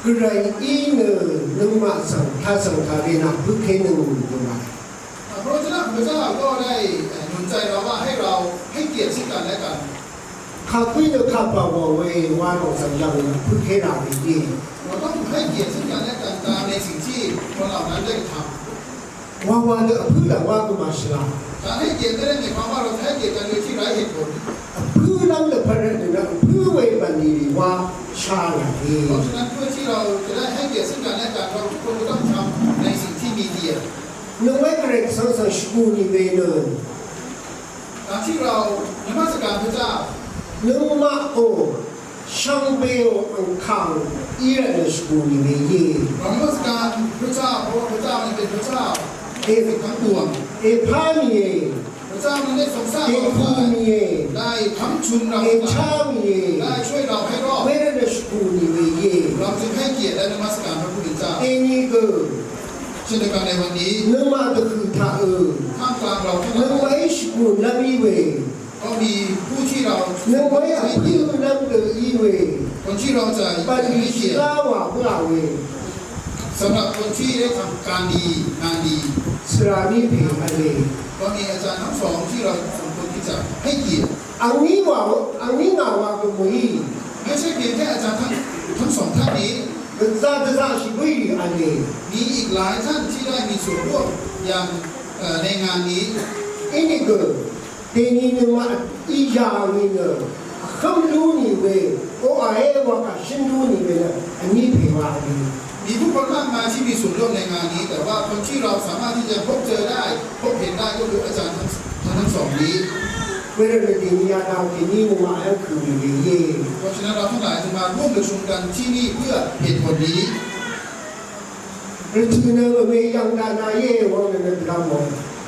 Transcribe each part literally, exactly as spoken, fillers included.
Gvray í nø nøngmaq svng tasvng taq we naq bøké nøng nøngmaq. พระวจนะของพระเจ้าก็ได้เอ่อหนุนใจเราว่าให้เราให้เกียรติซึ่งกันและกัน Kàgǿí nø kapà wà we wa lòng svng yv̀ng nø bøké rà we íe. เราต้องให้เกียรติซึ่งกันและกันตามในสิ่งที่คนเหล่านั้นได้ทำ Wawa nø vpǿ lv̀ng wá gø màshvla. การให้เกียรติไม่ได้หมายความว่าเราจะให้เกียรติกันโดยที่ไร้เหตุผล Vpǿlv́m nø pvt nø vpǿ we bv̀nlì rì wa sha rà íe. เพราะฉะนั้นเพื่อที่เราจะได้ให้เกียรติซึ่งกันและกันเราทุกคนก็ต้องทำในสิ่งที่มีเกียรติ Nøngmaq Gvray Gvsvng svng shvgù nì we nø การที่เรานมัสการพระเจ้า nøngmaq kò shvngbeò angkàng í rvt nø shvgù nì we íe. เรานมัสการพระเจ้าเพราะว่าพระเจ้าเนี่ยเป็นพระเจ้า เอ สิ่งทั้งปวง Èpá mìe, พระเจ้านั้นได้ทรงสร้างเรา èku mìe, ได้ค้ำชุนเรา èchá mìe, ได้ช่วยเราให้รอด wervt nø shvgù nì we íe. เราจึงให้เกียรติและนมัสการพระผู้เป็นเจ้า Dèní gø, เช่นเดียวกันในวันนี้ nøngmaq dvhø̀ taq ø, ท่ามกลางเราทั้งหลาย nøngmaqí shvgù nv́m í we, ก็มีผู้ที่เรา nøngmaqí vpǿ nv́m dø í we, คนที่เราจะ bv̀nlì ให้เกียรติ shvlá wà bǿà we, สำหรับคนที่ได้ทำการดีงานดี svra mí pè v̄le. ก็มีอาจารย์ทั้งสองที่เราสมควรที่จะให้เกียรติ Angní wà, angní ngà wà gø mø̀í. ไม่ใช่เพียงแค่อาจารย์ทั้งทั้งสองท่านนี้ Gvzá dvzá shì bǿì rì v̄le. มีอีกหลายท่านที่ได้มีส่วนร่วมอย่างเอ่อในงานนี้ Inìgø, dèní nøngmaq í yà ngì nø, vhǿm lú nì we, oqà é wa kà shǿn lú nì we nø, vní pè wa v̄le. มีผู้คนมากมายที่มีส่วนร่วมในงานนี้ แต่ว่าคนที่เราสามารถที่จะพบเจอได้ พบเห็นได้ก็คืออาจารย์ทั้งทั้งทั้งสองนี้ Wervt nø dèní yadang kèní nøngmaq yv́ng kø̀ mì we íe. เพราะฉะนั้นเราทั้งหลายจึงมาร่วมประชุมกันที่นี่เพื่อเหตุผลนี้ Rvtø̀ nø vmè yv̀ng daq na íe wvng nø nø dvgvm mò.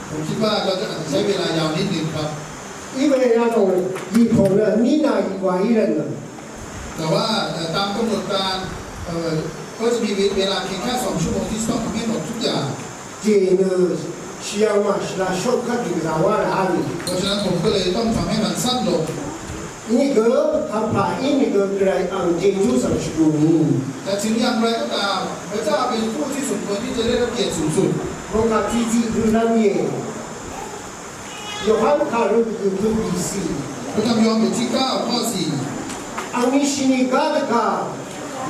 ผมคิดว่าเราจะอาจจะใช้เวลายาวนิดนึงครับ Í we yadong yì pòng nø vní nà yì wà í rvt nø. แต่ว่าเอ่อตามกำหนดการเอ่อก็จะมีเวลาเพียงแค่สองชั่วโมงที่จะต้องทำให้หมดทุกอย่าง Jènø shìyv̀ng màshvla shortcut dì gvzà wá rà á nì. เพราะฉะนั้นผมก็เลยต้องทำให้มันสั้นลง Inìgø, kapà inìgø Gvray ang Jejú svng shvgù nì. แต่ถึงอย่างไรก็ตามพระเจ้าเป็นผู้ที่สมควรที่จะได้รับเกียรติสูงสุด Mòngkà tiqtiq hø lv́m íe. Yohan kàru dvgø̀ hø bìcì. พระธรรมยอห์นบทที่เก้าข้อสี่ Angni shini gá dvgà,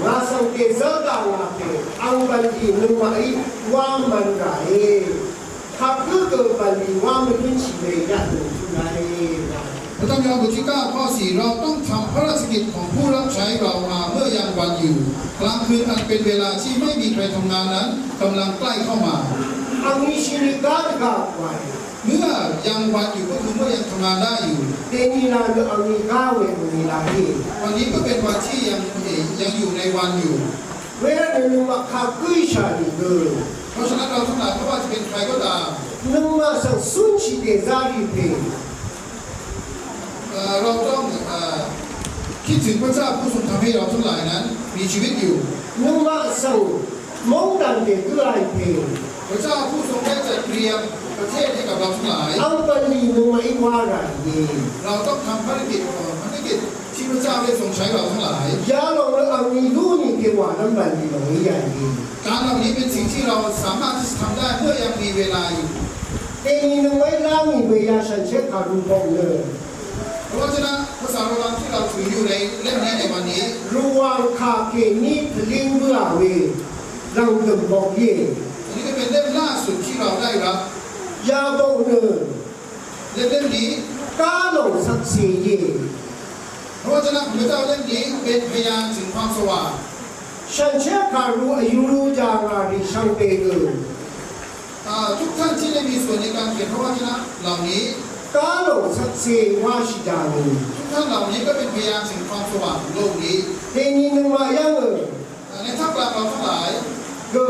ngà svng dèzv́r daq ngà pè, ang bv̀nlì nøngmaqí wá mv̄n ràe. Kagǿ gø bv̀nlì wá mvlúnshì we yadø̀ng tø̄ ràe. พระธรรมยอห์นบทที่เก้าข้อสี่ เราต้องทำพระราชกิจของผู้รับใช้เรามาเมื่อยามวันอยู่ กลางคืนอันเป็นเวลาที่ไม่มีใครทำงานนั้นกำลังใกล้เข้ามา Angni shini gá dvgà wàe. เมื่อยามวันอยู่ก็คือเมื่อยังทำงานได้อยู่ Dèní nà nø angni gá we angni laq íe. วันนี้ก็เป็นวันที่ยังยังอยู่ในวันอยู่ Wervt nø nøngmaq kagǿ shà nìgø. เพราะฉะนั้นเราทั้งหลายไม่ว่าจะเป็นใครก็ตาม Nøngmaq svng cúnshì dèzá rì pè. เอ่อเราต้องเอ่อคิดถึงพระเจ้าผู้ทรงทำให้เราทั้งหลายนั้นมีชีวิตอยู่ Nøngmaq svng móngdàn dègǿ rì pè. พระเจ้าผู้ทรงได้จัดเตรียมประเทศให้กับเราทั้งหลาย Ang bv̀nlì nøngmaqí wá ràe. เราต้องทำภารกิจเอ่อภารกิจที่พระเจ้าได้ทรงใช้เราทั้งหลาย Yalòng nø angni lú nì pè wà lv́m bv̀nlì lòng í yàe. การเหล่านี้เป็นสิ่งที่เราสามารถที่จะทำได้เมื่อยังมีเวลาอยู่ Dèní nøngmaqí lá mì we yashànshér kàru bok nø. พระวจนะภาษาโรมันที่เราถืออยู่ในเล่มนี้ในวันนี้ Rvwàng kà kèní pvlíng bǿà we lv̀ngdø̀m bok íe. อันนี้ก็เป็นเล่มล่าสุดที่เราได้รับ Yabok nø เล่มเล่มนี้ gálòng shvkse íe. พระวจนะของพระเจ้าเล่มนี้เป็นพยานถึงความสว่าง Shànshér kàru vyuru jà ngà rì shvngbe gø. อ่าทุกท่านที่ได้มีส่วนในการเขียนพระวจนะเหล่านี้ Gálòng shvkse wáshì jà ngì. ทุกท่านเหล่านี้ก็เป็นพยานถึงความสว่างของโลกนี้ Dèní nøngmaq yv́ng ø. อ่าในท่ามกลางเราทั้งหลาย Gø.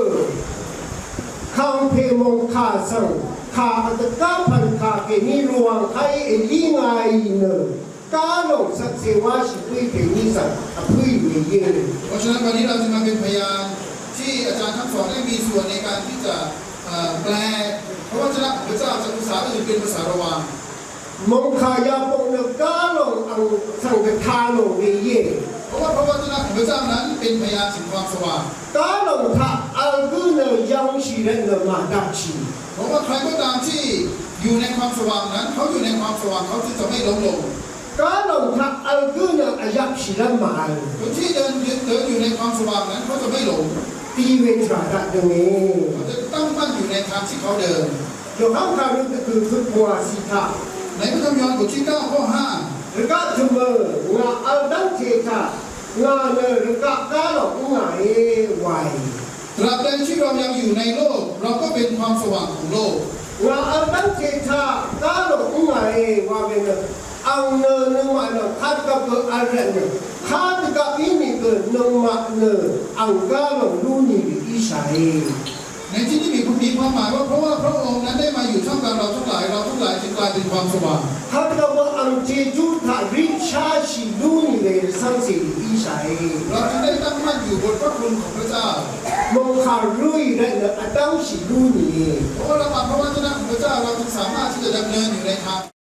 Kàngpè mòngkà svng kà vdvgá pv̀n kà kèní Rvwàng kàí èlí ngàì nø. Gálòng shvkse wáshì bǿì pè ní svng vpǿì we íe. เพราะฉะนั้นวันนี้เราจะมาเป็นพยานที่อาจารย์ทั้งสองได้มีส่วนในการที่จะเอ่อแปลพระวจนะของพระเจ้าจากภาษาอื่นเป็นภาษาโรมัน Mòngkà yabok nø gálòng ang svng gvtá lòng we íe. เพราะว่าพระวจนะของพระเจ้านั้นเป็นพยานถึงความสว่าง Gá lòng taq vl gǿ nø yv̀ngshì rvt nø màdvkshì. เพราะว่าใครก็ตามที่อยู่ในความสว่างนั้น เขาอยู่ในความสว่างเขาจึงจะไม่ล้มลง Gá lòng taq vl gǿ nø vyvkshì rvt màvl. คนที่เดินเดินอยู่ในความสว่างนั้นเขาจะไม่หลง Tiq we tvrà taq dønge. เขาจะตั้งมั่นอยู่ในทางที่เขาเดิน Yohan kàrø dvgø̀ kø pvwàcì taq. ในพระธรรมยอห์นบทที่เก้าข้อห้า Rvgaq tø̀mø̀ ngà vl dv́ngte taq ngà nø rvgaq gá lòng ǿngàe wae. ตราบใดที่เรายังอยู่ในโลก เราก็เป็นความสว่างของโลก Ngà vl dv́ngte taq gá lòng ǿngàe wa we nø ang nø nøngmaq nø kadvgvp gø vl rvt nø kadvgvp ínìgø nøngmaq nø ang gá lòng lú nì rì íshàe. ในที่นี้มีมีความหมายว่าเพราะว่าพระองค์นั้นได้มาอยู่ท่ามกลางเราทั้งหลาย เราทั้งหลายจึงกลายเป็นความสว่าง Kadvgvp ang jejú taq rísháshì lú nì we rvcv́ngcè rì íshàe. เราจึงได้ตั้งมั่นอยู่บนพระคุณของพระเจ้า Mòngkà rúì rvt nø vdv́ngshì lú nìe. เพราะว่าเราเอาพระวจนะของพระเจ้า